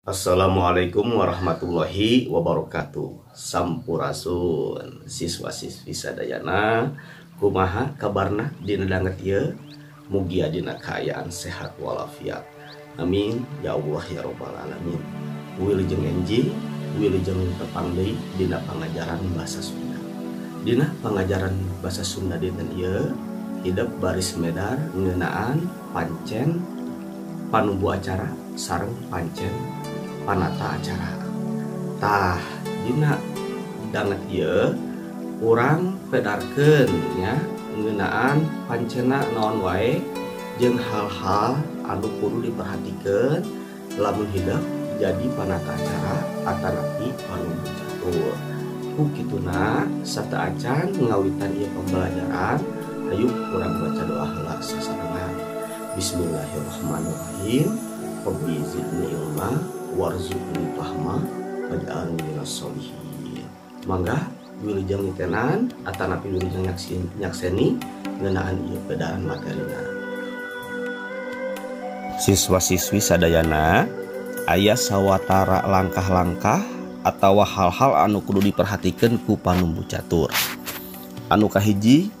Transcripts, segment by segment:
Assalamualaikum warahmatullahi wabarakatuh. Sampurasun siswa-siswi sadayana, kumaha kabarna dina danget ieu? Mugia dina kaayaan sehat walafiat. Amin ya Allah ya robbal alamin. Wilujeng enjing, wilujeng tepang deui dina pangajaran bahasa Sunda. Dina pangajaran bahasa Sunda dinten ieu hidep baris medar ngeunaan pancen panumbu acara sareng pancen panata acara. Tah dina danget ieu urang pedarkeun nya ngeunaan pancena naon wae jeung hal-hal anu kudu diperhatikeun lamun hidep jadi panata acara atanapi panumbu catur. Ku kituna sateuacan ngawitan ieu pembelajaran, hayu urang baca doa heula sasarengan. Bismillahirrahmanirrahim. Rabbi zidni ilma warzuqni fahma waj'alni minas sholihin. Mangga wilujeng nitenan atanapi wilujeng nyakseni ngeunaan ieu pedaran materina. Siswa-siswi sadayana, aya sawatara langkah-langkah atawa hal-hal anu kudu diperhatikeun ku panumbu catur. Anu kahiji,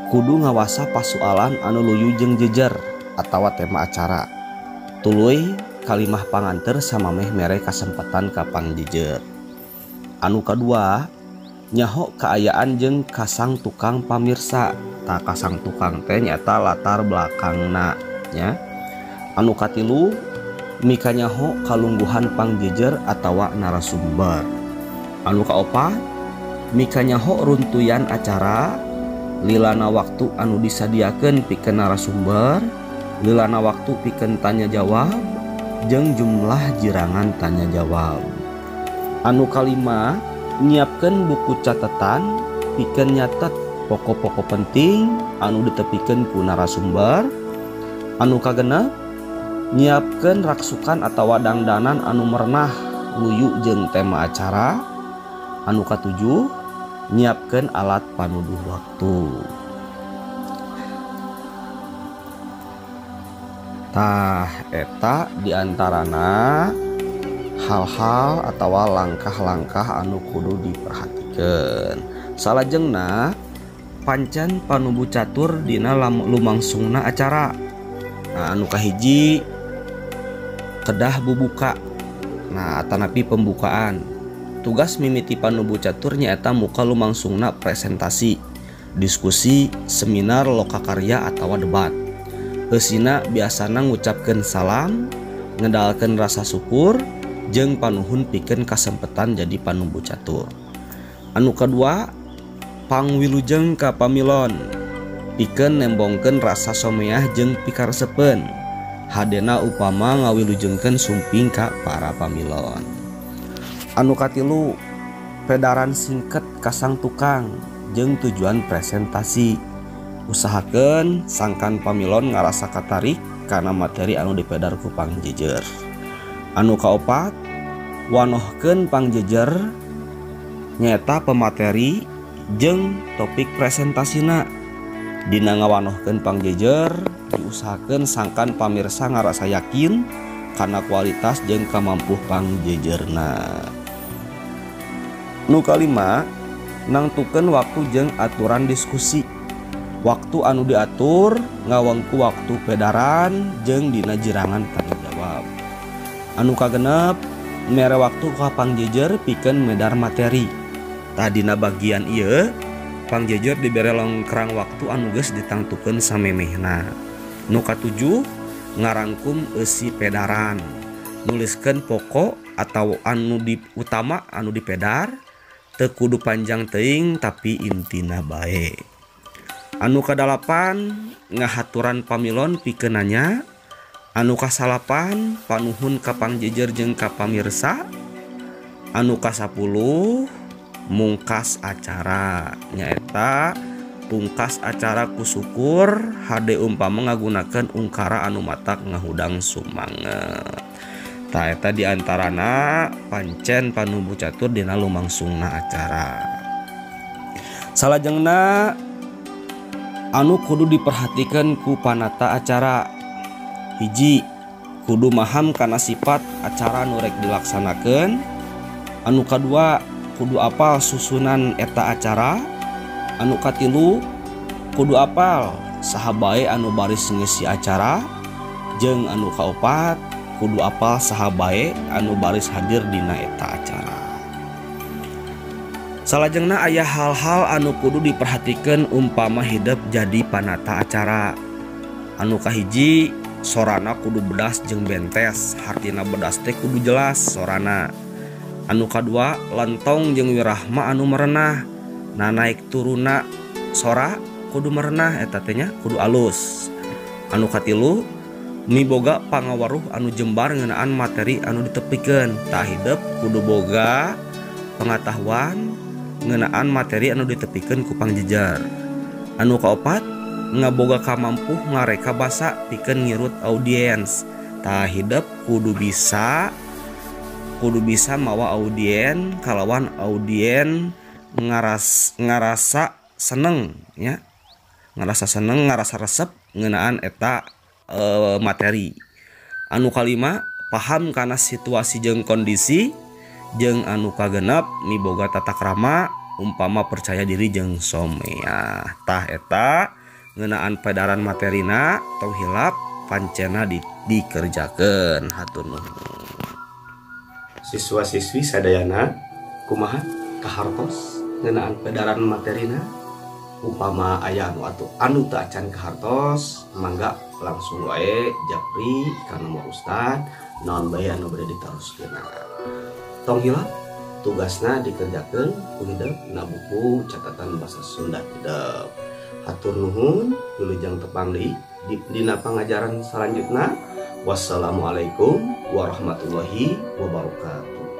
kudu ngawasa pasualan anu luyu jeung jejer atawa tema acara. Tuluy kalimah panganter samameh mere kasempatan ka pangjejer. Anu kadua, nyaho kaayaan jeung kasang tukang pamirsa. Tah kasang tukang teh nyaeta latar belakangna nya. Anu katilu, mikanyaho kalungguhan pangjejer atawa narasumber. Anu kaopat, mikanyaho runtuyan acara, lilana waktu anu disadiakeun pikeun narasumber, lilana waktu pikeun tanya jawab, jeung jumlah jirangan tanya jawab. Anu kalima, nyiapkeun buku catatan pikeun nyatet pokok-pokok penting anu ditepikeun ku narasumber. Anu kagenep, nyiapkeun raksukan atawa dangdanan anu merenah luyu jeung tema acara. Anu katujuh, nyiapkeun alat panuduh waktu. Tah eta diantarana hal-hal atawa langkah-langkah anu kudu diperhatikeun. Salajengna pancen panumbu catur dina lumangsungna acara. Nah, anu kahiji kedah bubuka. Nah, atanapi pembukaan. Tugas mimiti panumbu catur nyaeta muka lumangsungna presentasi, diskusi, seminar, lokakarya atawa debat. Eusina biasana ngucapkeun salam, ngedalkeun rasa syukur jeung panuhun pikeun kasempetan jadi panumbu catur. Anu kadua, pangwilujeng ka pamilon pikeun nembongkeun rasa someah jeung pikaresepeun. Hadena upama ngawilujengkeun sumping ka para pamilon. Anu katilu, pedaran singket kasang tukang jeung tujuan presentasi. Usahakeun sangkan pamilon ngarasa katarik kana materi anu dipedar ku pangjejer. Anu kaopat, wanohkeun pangjejer nyaeta pemateri jeung topik presentasina. Dina ngawanohkeun pangjejer diusahakeun sangkan pamirsa ngarasa yakin kana kualitas jeung kamampuh pangjejerna. Nu kalima, nangtukeun waktu jeung aturan diskusi. Waktu anu diatur ngawengku waktu pedaran jeung dina jirangan tanya jawab. Anu kagenep, mere waktu ka pangjejer pikeun medar materi. Tah dina bagian ieu pangjejer dibere longkrang waktu anu geus ditangtukeun samemehna. Nu katujuh, ngarangkum eusi pedaran. Nuliskeun pokok atau anu di utama anu dipedar, teu kudu panjang teuing tapi intina bae. Anu kadalapan, ngahaturan pamilon pikeun nanya. Anu kasalapan, panuhun ka pangjejer jeung ka pamirsa. Anu kasapuluh, mungkas acara nyaeta pungkas acara ku syukur hade umpama ngagunakeun ungkara anu matak ngahudang sumanget. Tah eta diantarana pancen panumbu catur dina lumangsungna acara. Salajengna anu kudu diperhatikan ku panata acara. Hiji, kudu maham kana sifat acara nu rek dilaksanakeun. Anu kadua kudu apal susunan eta acara. Anu katilu kudu apal saha bae anu baris ngisi acara. Jeung anu kaopat kudu apal saha bae anu baris hadir dina eta acara. Salajengna aya hal-hal anu kudu diperhatikeun umpama hidep jadi panata acara. Anu kahiji, sorana kudu bedas jeung bentes, hartina bedas teh kudu jelas sorana. Anu kadua, lentong jeung wirahma anu merenah, nah naik turuna sora kudu merenah eta teh nya, kudu alus. Anu katilu, miboga pangawaruh anu jembar ngeunaan materi anu ditepikeun. Tah hidep kudu boga pengetahuan ngeunaan materi anu ditepikeun ku pangjejer. Anu kaopat, ngaboga kamampuh ngareka basa pikeun ngirut audiens. Tah hidep kudu bisa mawa audien kalawan audien ngarasa seneng ya, ngarasa seneng, ngarasa resep ngeunaan eta materi. Anu kalima, paham kana situasi jeung kondisi. Jeung anu kagenep miboga tata krama umpama percaya diri jeung someah. Tah eta ngeunaan pedaran materina tong hilap pancena dikerjakeun. Hatur nuhun. Siswa-siswi sadayana, kumaha kahartos ngeunaan pedaran materina? Upama aya anu atuh anu teu acan kahartos, mangga langsung wae japri ka nomor ustad naon bae anu bade ditaroskeun. Tong hilap tugasna dikerjakeun ku hidep na buku catatan bahasa Sunda hidep. Hatur nuhun, wilujeng tepang deui dina pangajaran salanjutna. Wassalamualaikum warahmatullahi wabarakatuh.